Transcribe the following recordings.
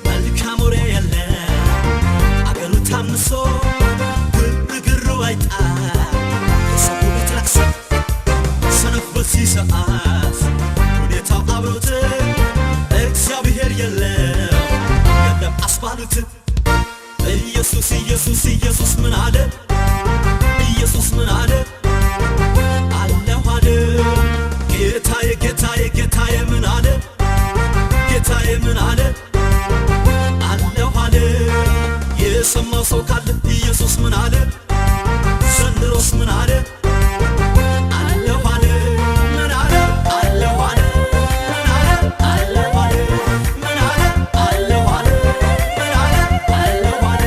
መልካም ወሬ የለ፣ አገሩ ታምሶ፣ ግርግሩ አይጣ፣ የሰው ቤት ለቅሶ። ሰነፍ በዚህ ሰዓት ሁኔታው አብሮት እግዚአብሔር የለም የለም አስባሉት። ኢየሱስ ኢየሱስ ኢየሱስ ምን አለ? ኢየሱስ ምን አለ? አለሁ አለ። ጌታዬ ጌታዬ ጌታዬ ምን አለ? ጌታዬ ምን አለ? አለሁ አለ። የሰማው ሰው ካለ ኢየሱስ ምን አለ? ዘንድሮስ ምን አለ? አለሁ አለ። ምን አለ? አለሁ አለ። ምን አለ? አለሁ አለ። ምን አለ? አለሁ አለ። ምን አለ? አለሁ አለ።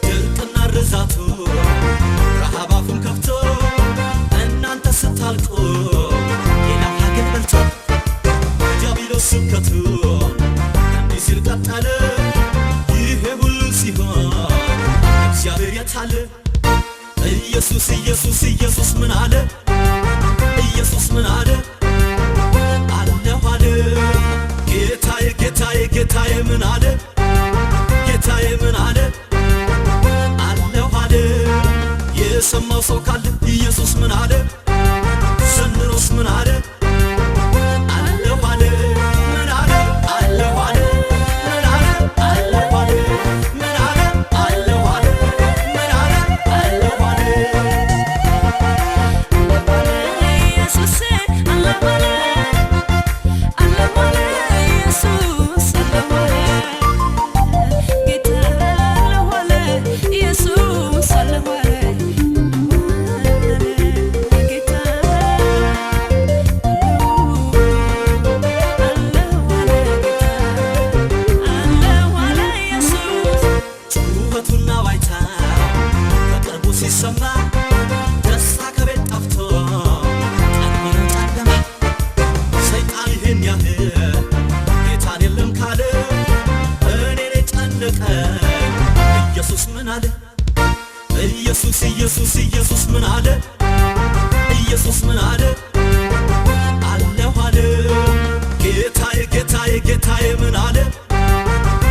ድርቅና ርዛቱ፣ ረሃብ አፉን ከፍቶ፣ እናንተ ስታልቁ ሌላው ሀገር በልቶ፣ ዲያብሎስ ስብከቱን እንዲህ ሲል ቀጠለ። ይሄ ሁሉ ሲሆን እግዚአብሔር የት አለ? ኢየሱስ ኢየሱስ ኢየሱስ ምን አለ? ኢየሱስ ምን አለ? አለሁ አለ። ጌታዬ ጌታዬ ጌታዬ ምን አለ? ጌታዬ ምን አለ? አለሁ አለ። የሰማው ሰው ካለ ኢየሱስ ምን አለ? ዘንድሮስ ምን አለ? አለሁ አለ። ምን አለ? አለሁ አለ። ምን አለ? አለሁ አለ። ምን አለ? አለሁ አለ። ምን አለ? አለሁ አለ። ጩኸቱና ዋይታ በቅርቡ ሲሰማ፣ ደስታ ከቤት ጠፍቶ ቀን ሆነ ጨለማ። ሰይጣን ይህን ያህል ጌታን የለም ካለ፣ እኔን የጨነቀኝ ኢየሱስ ምን አለ? ኢየሱስ ኢየሱስ ኢየሱስ ምን አለ? ኢየሱስ ምን አለ? አለሁ አለ። ጌታዬ ጌታዬ ጌታዬ ምን አለ?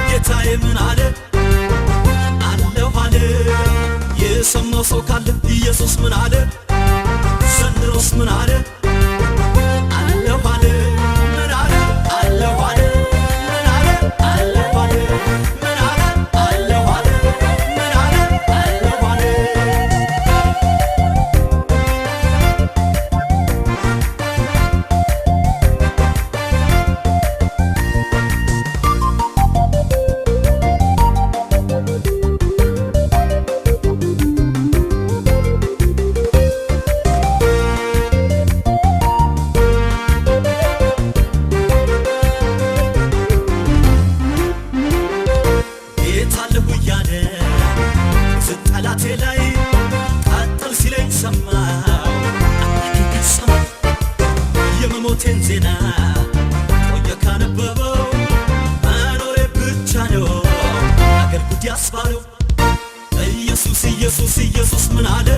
ጌታዬ ምን አለ? አለሁ አለ። የሰማው ሰው ካለ ኢየሱስ ምን አለ? ዘንድሮስ ምን አለ? አለሁ አለ። ምን አለ? አለሁ አለ። ምን አለ? አለሁ አለ። ምን አለ? አለሁ አለ። ምን አለ? አለሁ አለ። ጌታ አለሁ እያለ ጠላቴ ላይ ቀጥል ሲለኝ ሰማው፣ አምላኬ ከሰማይ። የመሞቴን ዜና ቆየ ካነበበው፣ መኖሬ ብቻ ነው አገር ጉድ ያስባለው። ኢየሱስ ኢየሱስ ኢየሱስ ምን አለ?